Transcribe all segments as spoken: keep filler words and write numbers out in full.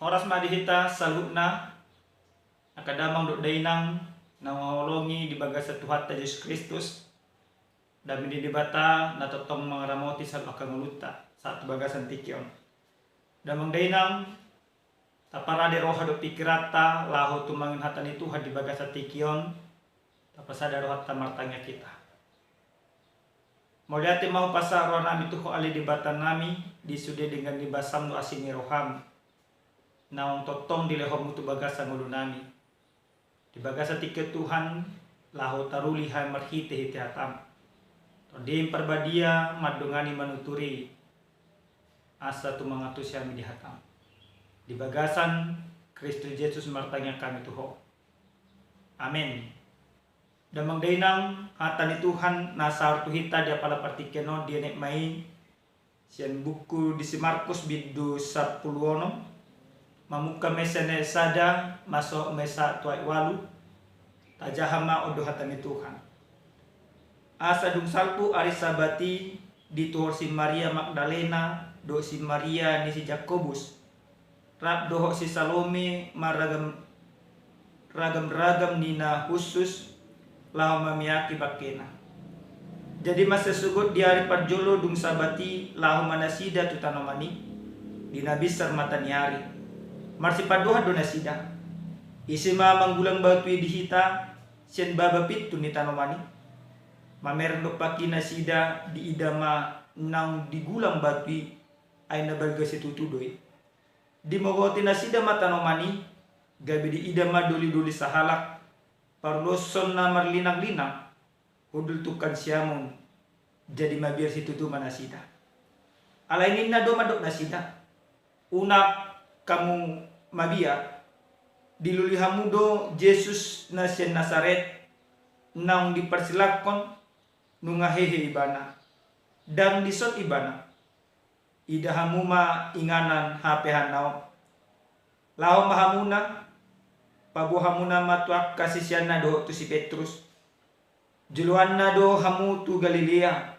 Horas ma di hita saluhutna, angka damang dohot dainang na huhaholongi di bagasan Tuhanta Jesus Kristus. Dame ni Debata na tongtong mangaramoti saluhut angka ngolunta sahat tu bagasan tingki on. Damang dainang, taparade roha dohot pingkiranta laho tumangihon hata ni Tuhan di bagasan tingki on. Tapasada rohanta, martangiang hita. Mauliate ma hupasahat rohanami tu Ho ale Debatanami, di sude denggan ni basam dohot asi ni roham naung tongtong dilehonmu tu bagasan ngolunami. Di bagasan tingki on Tuhan, laho taruli hami marhitehite hatam. Tondim Parbadia mandongani manuturi, asa tumangan tusi hami di hatam. Di bagasan Kristus Jesus martangiang hami tu Ho. Amen. Damang dainang, hata ni Tuhan na sahat tu hita di apala partingkian on dienet ma i sian buku di si Markus bindu sampulu onom, mamungka ma i sian ayat sada, masohot ma i sahat tu ayat ualu. Tajaha ma on do hata ni Tuhan. Asa dung salpu ari Sabat i, dituhor si Maria Magdalena dohot si Maria ni si Jakobus, rap dohot si Salome marragam, ragam-ragam ni na hushus laho mamiahi bangkena. Jadi mansai sogot di ari parjolo dung Sabat i, laho ma nasida tu tanoman i, di na binsar mataniari. Marsipandohan do nasida: Ise ma manggulang batu i di hita sian baba pintu ni tanoman i? Mamereng dompak i nasida, diida ma naung digulang batu i, ai na balga situtu do i. Dimogoti nasida ma tanoman i, gabe diida ma doli-doli sahalak, paruloshon na marlinang-linang, hundul tungkan siamun, jadi mabiar situtu ma nasida. Alai ninna do mandok nasida: Unang hamu mabiar, dilului hamu do Jesus na sian Nasaret, naung diparsilangkon, nunga hehe Ibana. Ndang dison Ibana. Ida hamu ma inganan hapeanna on. Laho ma hamuna, paboa hamuna ma tu angka siseanna dohot tu si Petrus. Joloanna do hamu tu Galilea,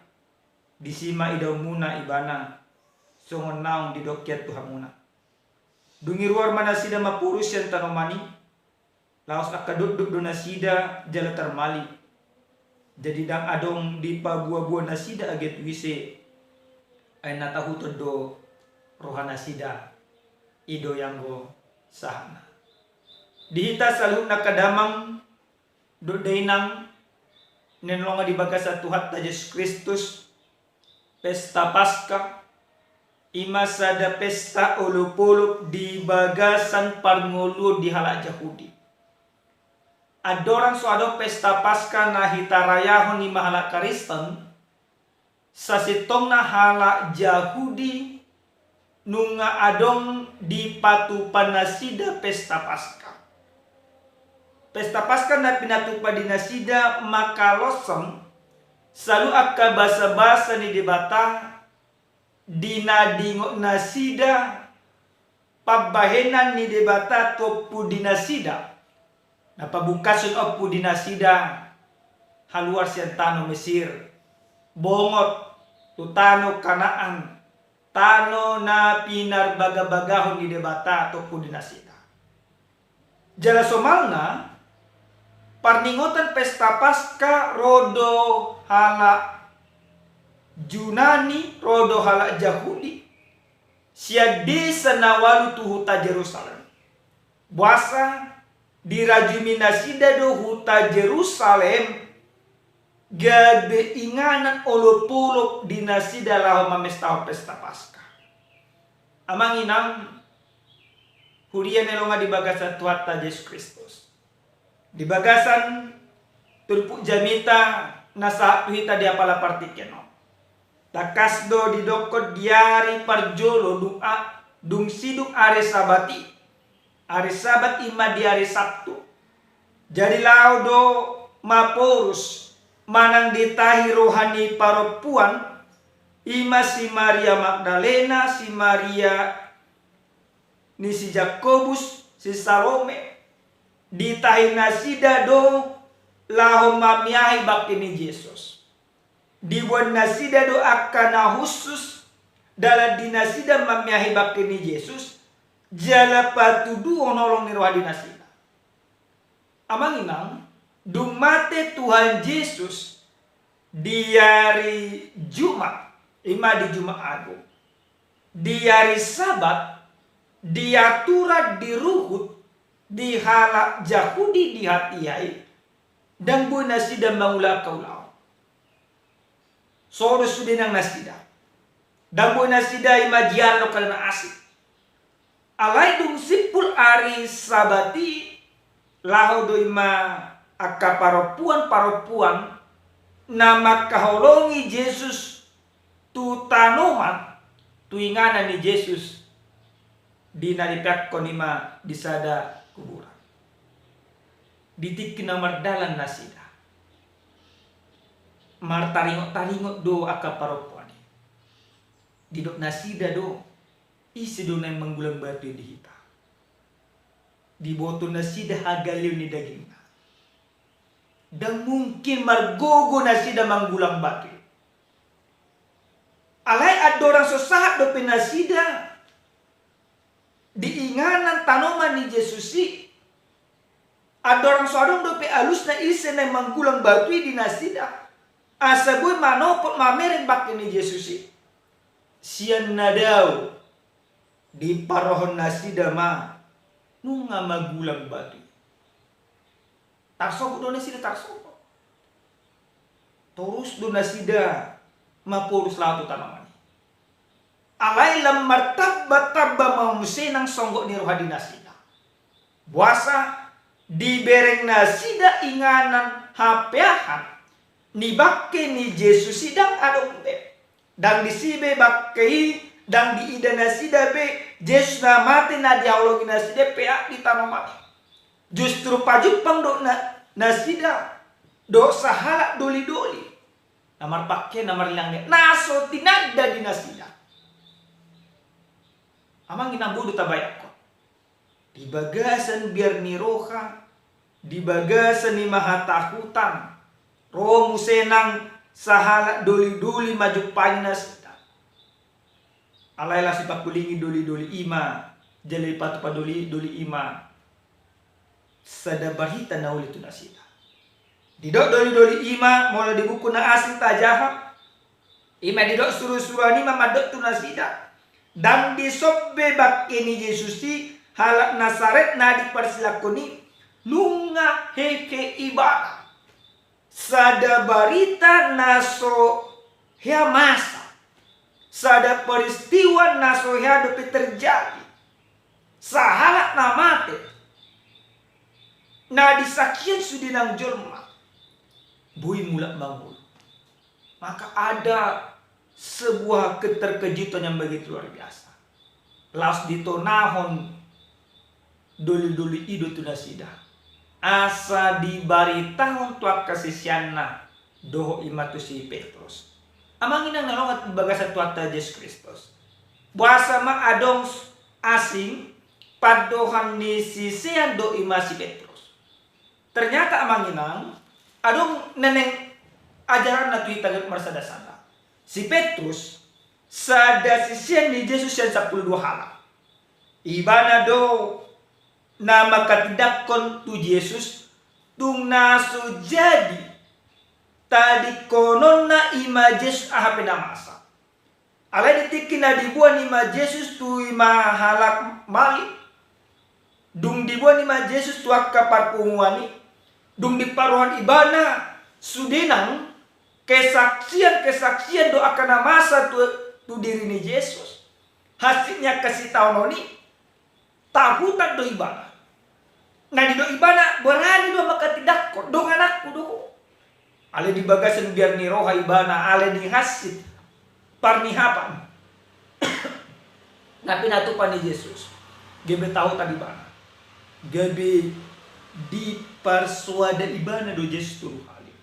disi ma idaonmuna Ibana, songon naung didok hian tu hamuna. Dung i ruar ma nasida maporus sian tanoman i, laos angka dokdok do nasida jala tarmali. Jadi ndang adong dipaboa-boa nasida age tu ise, ai na tahuton do roha nasida. I do i anggo sahatna. Di hita saluhutna angka damang dohot dainang na hinaholongan di bagasan Tuhanta Jesus Kristus, Pesta Paskah, i ma sada pesta olopolop di bagasan parngoluon di halak Jahudi. Andorang so adong Pesta Paskah na hita rayahon i ma halak Kristen, sasintongna halak Jahudi nunga adong dipatupa nasida Pesta Paskah. Pesta Paskah na pinatupa di nasida mangkaloshon saluhut angka basabasa ni Debata di na diingot nasida, pambahenan ni Debata tu ompu di nasida, na pabungkashon ompu di nasida haluar sian tano Mesir, bongot tu tano Kanaan, tano na pinarbagabagahon ni Debata tu ompu di nasida. Jala somalna, parningotan Pesta Paskah ro do halak Junani, ro do halak Jahudi, sian desa na ualu tu huta Jerusalem. Boasa dirajumi nasida do huta Jerusalem, gabe inganan olopolop di nasida laho mamestahon Pesta Paskah. Amang inang, huria na hinaholongan di bagasan Tuhanta Jesus Kristus. Di bagasan turpuk jamita na sahat tu hita di apala partingkian on, tangkas do didokkon di ari parjolo dung a-, dung sidung ari Sabat i. Ari Sabat i ma di ari Sabtu. Jadi laho do maporus manang ditahi roha ni parompuan, i ma si Maria Magdalena, si Maria ni si Jakobus, si Salome, ditahi nasida do laho mamiahi bangke ni Jesus. Diboan nasida do angka na hushus dalan di nasida mamiahi bangke ni Jesus, jala patuduhon holong ni roha di nasida. Amang inang, dung mate Tuhan Jesus di ari Jumat, ima di Jumat Agung, di ari Sabat, di aturan, di ruhut, di halak Jahudi di hatiha i, ndang boi nasida mangulahon ulaon. So do sude nang nasida. Ndang boi nasida ima jiaran dohot na asing. Alai dung simpul ari Sabat i, laho do ima angka parompuan-parompuan na mangkaholongi Jesus tu tanoman, tu inganan ni Jesus di na dipeakhon ima di sada kuburan. Di tingki na mardalan nasida, martaringot-taringot do angka parompuan i. Didok nasida do, ise do naeng manggulang batu i di hita? Diboto nasida hagaleon ni dagingna. Ndang mungkin margogo nasida manggulang batu i. Alai andorang so sahat dope nasida di inganan tanoman ni Jesus i, andorang so adong dope alusna ise naeng manggulang batu i di nasida, asa boi manopot mamereng bangke ni Jesus i, sian na dao diparrohahon nasida ma nunga magulang batu i. Tarsogot do nasida, tarsogot. Torus do nasida maporus laho tu tanoman i. Alai lam martamba-tamba ma muse nang songgot ni roha di nasida. Boasa dibereng nasida inganan hapeahan ni bangke ni Jesus i ndang adong be. Ndang disi be bangke i, ndang diida nasida be Jesus na mate na dihaholongi nasida peak di tanoman i. Justru pajumpang do na, nasida dohot sahalak doli-doli na marpangke na marlilang ni, na so tinanda di nasida. Amang inang, boi do tabayangkon, di bagasan biar ni roha, di bagasan ima hatahutan, ro muse nang sahalak doli-doli manjumpangi nasida. Alai laos dipangkulingi doli-doli i ma, jala dipatupa doli-doli i ma sada barita na uli tu nasida. Didok doli-doli i ma, molo di buku na asing tajaha, ima didok suru-suruan i ma mandok tu nasida, ndang dison be bangke ni Jesus i, halak Nasaret na diparsilangkon i, nunga hehe ibana. Sada barita na so hea masa, sada peristiwa na so hea dope terjadi, sahalak na mate na disaksian sude nang jolma, boi mulak mangolu. Maka ada sebuah keterkejutan yang begitu luar biasa. Laos ditonahon doli-doli i do tu nasida, asa dibaritahon tu angka siseanna dohot ima tu si Petrus. Amang inang na lomo di bagasan Tuhanta Jesus Kristus, boasa ma adong asing pandohan ni sisean dohot ima si Petrus? Ternyata amang inang, adong na naeng ajaranna tu hita ganup marsada-sada. Si Petrus, sada sisean ni Jesus sian sampulu dua halak. Ibana do na mangkatindangkon tu Jesus, tung na so jadi tadingkononna ima Jesus aha pe na masa. Alai di tingki na diboan ima Jesus tu ima halak malim, dung diboan ima Jesus tu angka parpunguan i, dung diparrohahon ibana sude nang kesaksian-kesaksian dohot angka na masa tu, tu diri ni Jesus, hansit ni angka sitaonon i, tahutan do ibana. Na didok ibana, berani do mangkatindangkon, dongananku do ho. Alai di bagasan biar ni roha ibana, alai di hansit parnihapan na pinatupa ni Jesus, gabe tahutan ibana. Gabe diparsoada ibana do Jesus tolu hali.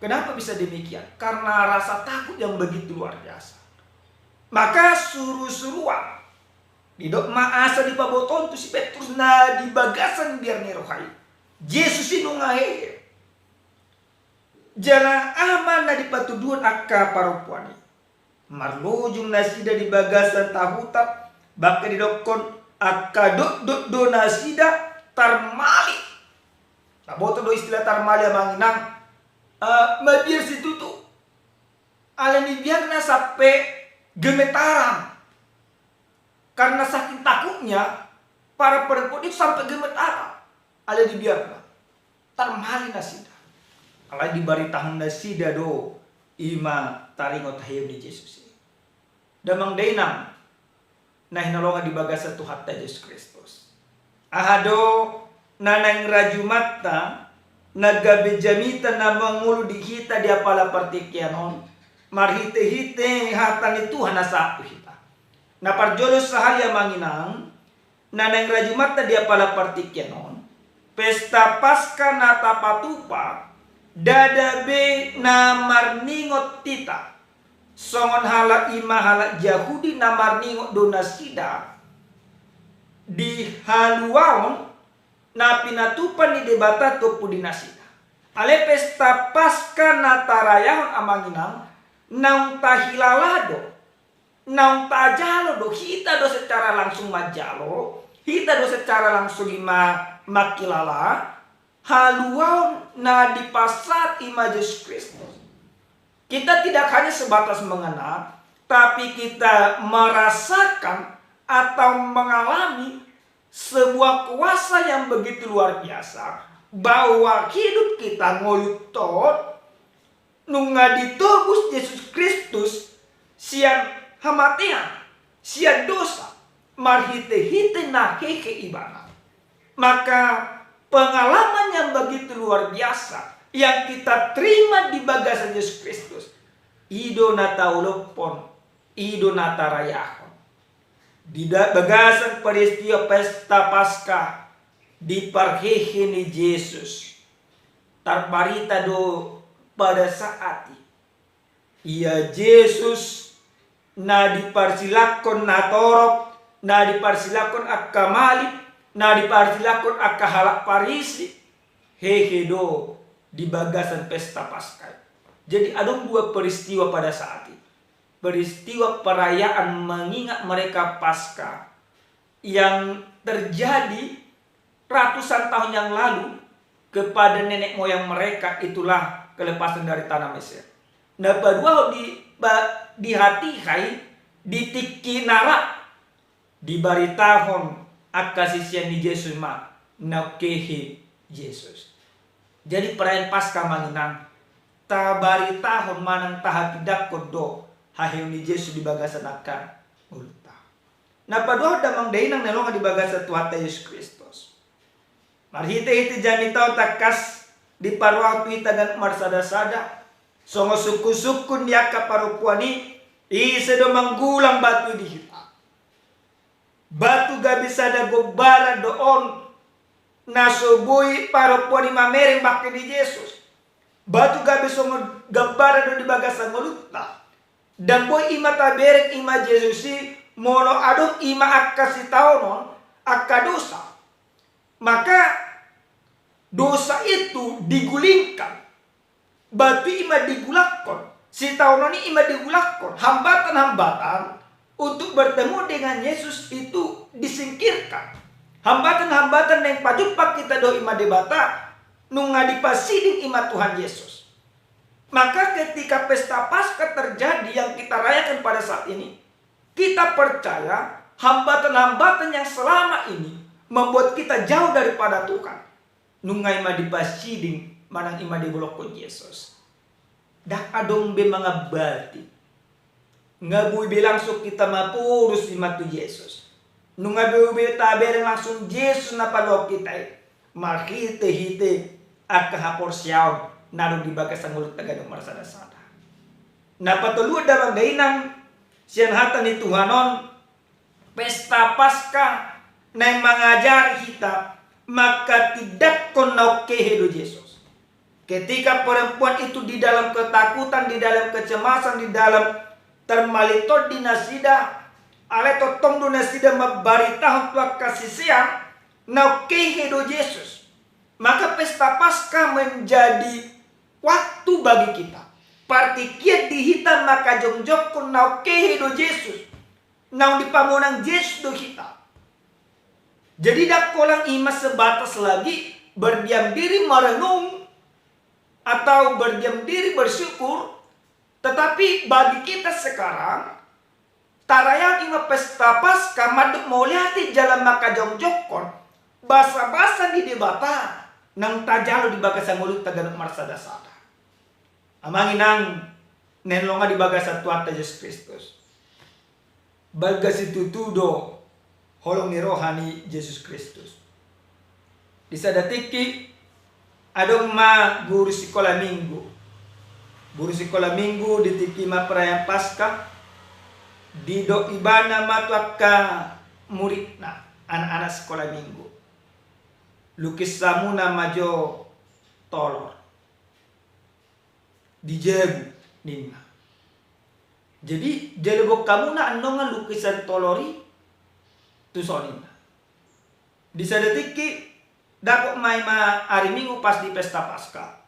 Kenapa bisa demikian? Karena rasa takut yang begitu luar biasa. Maka suru-suruan, didok ma asa dipabotohon tu si Petrus na di bagasan biar ni roha i, Jesus i nunga hehe. Jala aha ma na dipatuduhon angka parompuan i? Marlojong nasida di bagasan tahutan, Bahkan didokkon angka dotdot do nasida tarmali. Nah, boto do istilah tarmali amang inang, eh, mabiar situtu. Alani biarna sampai gemetaran. Karena saking takutnya, para perempuan itu sampai gemetaran. Alani biarna. Tarmali nasida. Alai dibaritahon nasida do, ima taringot haheheon ni Jesus i. Damang dainang, na hinaholongan di bagasan Tuhanta Jesus Kristus. Aha do na naeng rajumanta, na gabe jamita na mangolu di hita di apala partingkian on, marhitehite hata ni Tuhan na sahat tu hita. Na parjolo sahali amang inang, na naeng rajumanta di apala partingkian on, pesta Paska na tapatupa, ndada be na marningot hita. Songon halak ima halak Jahudi na marningot do nasida di haluaon na pinatupa ni Debata tu ompu ni nasida. Alai pesta Paska na tarayahon amang inang, naung tahilala do, naung tajalo do, hita do secara langsung manjalo, hita do secara langsung ima mangkilala haluaon na dipasahat ima Jesus Kristus. Kita tidak hanya sebatas mengenal, tapi kita merasakan atau mengalami sebuah kuasa yang begitu luar biasa, bahwa hidup kita ngolunta on nunga ditobus Jesus Kristus sian hamatean, sian dosa, marhitehite na hehe Ibana. Maka pengalaman yang begitu luar biasa yang kita terima di bagasan Jesus Kristus, i do na taolophon, i do na tarayahon. Di da-, bagasan peristiwa pesta Paska, di parhehe ni Jesus, tarbarita do pada saat i, ia Jesus na diparsilangkon natorop, na diparsilangkon angka malim, na diparsilangkon angka halak Parisi, hehe do di bagasan pesta Paska. Jadi adong dua peristiwa pada saat itu. Peristiwa perayaan mengingat mereka Paska yang terjadi ratusan tahun yang lalu kepada nenek moyang mereka, itulah kelepasan dari tanah Mesir. Na paduahon di, ba-, di hatiha i, di tingki na rap, dibaritahon angka sisean ni Jesus ma naung hehe Jesus. Jadi perayaan Paska amang inang, tabaritahon manang tahatindangkon do haheheon ni Jesus di bagasan angka ngolunta. Na paduahon damang dainang na hinaholongan di bagasan Tuhanta Jesus Kristus, marhitehite jamita on tangkas diparrohahon tu hita ganup marsada-sada, songon sungkun-sungkun ni angka parompuan i, ise do manggulang batu i di hita? Batu gabe sada gombaran do on na so boi parompuan i mamereng bangke ni Jesus. Batu gabe songon gambaran do di bagasan ngolunta. Ndang boi ima tabereng ima Jesus i molo adong ima angka sitaonon, angka dosa. Maka dosa itu digulingkan. Batu i ma digulakkon, sitaonon i ma digulakkon, hambatan-hambatan untuk bertemu dengan Yesus itu disingkirkan. Hambatan-hambatan naeng pajumpang hita dohot ima Debata, nunga dipasiding ima Tuhan Yesus. Maka ketika pesta Paskah terjadi yang kita rayakan pada saat ini, kita percaya hambatan-hambatan yang selama ini membuat kita jauh daripada Tuhan. Nunga ima dipasiding manang ima dibolokkon Jesus. Ndang adong be mangambati. Nga boi be langsung hita maporus ima tu Jesus. Nunga boi be tabereng langsung Jesus na paluahon hita i. Marhite-hite angka haporseaon na adong di bagasan ngolunta ganup marsada-sada. Na patoluhon damang dainang sian hata ni Tuhan on, Pesta Paskah naeng mangajari hita mangkatindangkon naung hehe do Jesus. Ketika perempuan itu di dalam ketakutan, di dalam kecemasan, di dalam termaliton di nasida, alai tongtong do nasida mambaritahon tu angka sisean naung hehe do Jesus. Maka Pesta Paskah menjadi waktu bagi kita. Partingkian di hita mangkajongjongkon naung hehe do Jesus. naung dipamonang Jesus do hita. Jadi ndang holan ima sebatas lagi berdiam diri merenung atau berdiam diri bersyukur, tetapi bagi kita sekarang, tarayang ima pesta Paskah mandok mauliate jala manghajongjongkon basabasa ni Debata naung tajalo di bagasan ngolunta ganup marsadasada. Amang inang na hinaholongan di bagasan Tuhanta Jesus Kristus. Balga situtu do holong ni roha ni Jesus Kristus. Di sada tingki adong ma guru sikola minggu. Guru sikola minggu di tingki ma perayaan Paskah, didok ibana ma tu angka muridna, anak-anak sikola minggu, lukis hamuna ma jo tolor di jabu, ninna. Jadi jalo boan hamuna annon lukisan tolor i tuson, ninna. Di sada tingki dapot ma ima ari Minggu pas di pesta Paskah.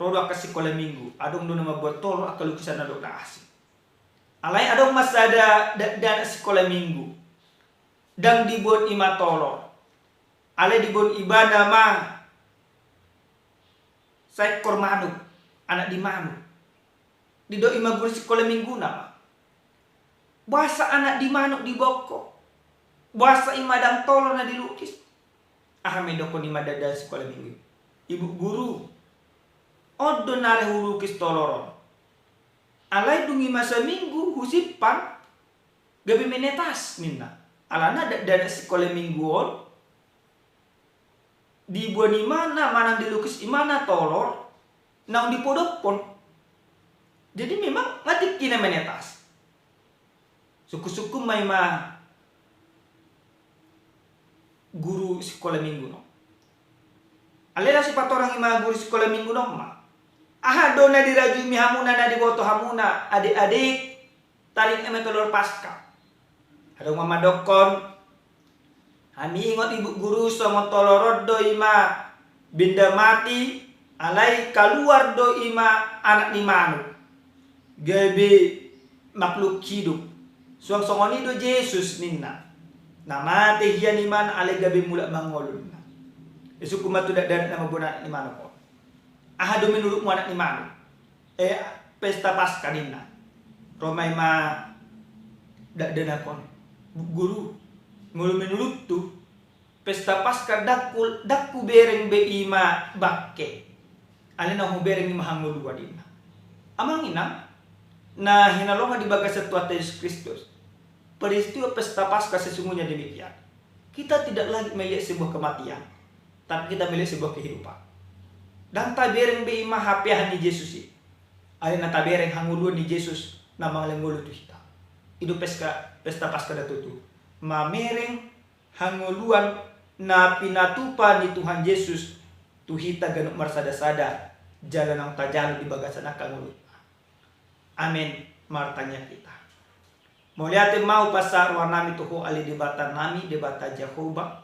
Ro do angka sikola minggu, adong do na mamboan tolor angka lukisan na dok na asing. Alai adong ma sada dakdanak sikola minggu, ndang diboan ima tolor. Alai diboan ibana ma saekor manuk, anak di manuk. Didok ima guru sikola mingguna ma, boasa anak di manuk diboan ho? Boasa ima ndang tolor na dilukis? Aha ma didokkon ima dakdanak sikola minggu i? Ibu guru, on do na hurukis tolor on. Alai dung ima saminggu husimpan, gabe menetas, ninna. Alana dakdanak sikola minggu on diboan imana manang dilukis imana tolor naung dipodophon. Jadi memang nga tingkina menetas. Sungkun-sungkun ma ima guru sikola minggu on. Alai laos dipatorang ima guru sikola minggu on ma, aha do na dirajumi hamuna na diboto hamuna, adik-adik? Taringot ma tolor Paskah. Adong ma mandokkon, hami ingot ibu guru, songon tolor on do ima benda mati, alai kaluar do ima anak ni manuk gabe makhluk hidup. Suang songon i do Jesus, ninna. Na mate hian imana alai gabe mulak mangolu, ninna. Disungkun ma tu dakdanak na mamboan anak ni manuk on, aha do menurutmu anak ni manuk? Eh, pesta Paskah, ninna. Ro ma ima dakdanak on, guru, molo menuruthu pesta Paskah ndang hu, ndang hubereng be ima bangke. Alai na hubereng ima hangoluan, ninna. Amang inang na hinaholongan di bagasan Tuhanta Jesus Kristus, peristiwa pesta Paskah sesungguhnya demikian. Kita tidak lagi melihat sebuah kematian, tapi kita melihat sebuah kehidupan. Ndang tabereng be ima hapeahan ni Jesus i. Alai na tabereng hangoluan ni Jesus na mangolu tu hita. I do pesta, pesta Paskah na tutu. Mamereng hangoluan na pinatupa ni Tuhan Jesus tu hita ganup marsada-sada jala naung tajalo di bagasan angka ngolunta. Amen. Martangiang hita. Mauliate ma hupasahat rohanami tu Ho ale Debatanami, Debata Jahowa.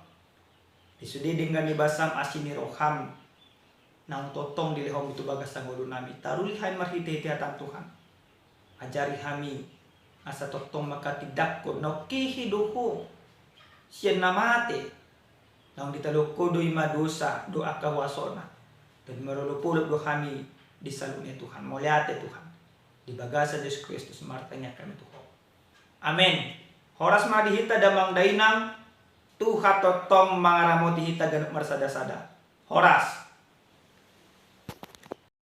Di sude denggan ni basam, asi ni roham naung tongtong dilehonmu tu bagasan ngolunami. Taruli hami marhite-hite hataM Tuhan. Ajari hami asa tongtong manghatindanghon na ungkehe do Ho sian na mate. Naung ditaluhon Ho do ima dosa dohot angka huasona. Tapi marolopolop do hami di saluhutna Tuhan. Mauliate Tuhan. Di bagasan Jesus Kristus martangiang hami tu Ho. Amen. Horas ma di hita damang dainang. Tuhan tongtong mangaramoti hita ganup marsada-sada. Horas.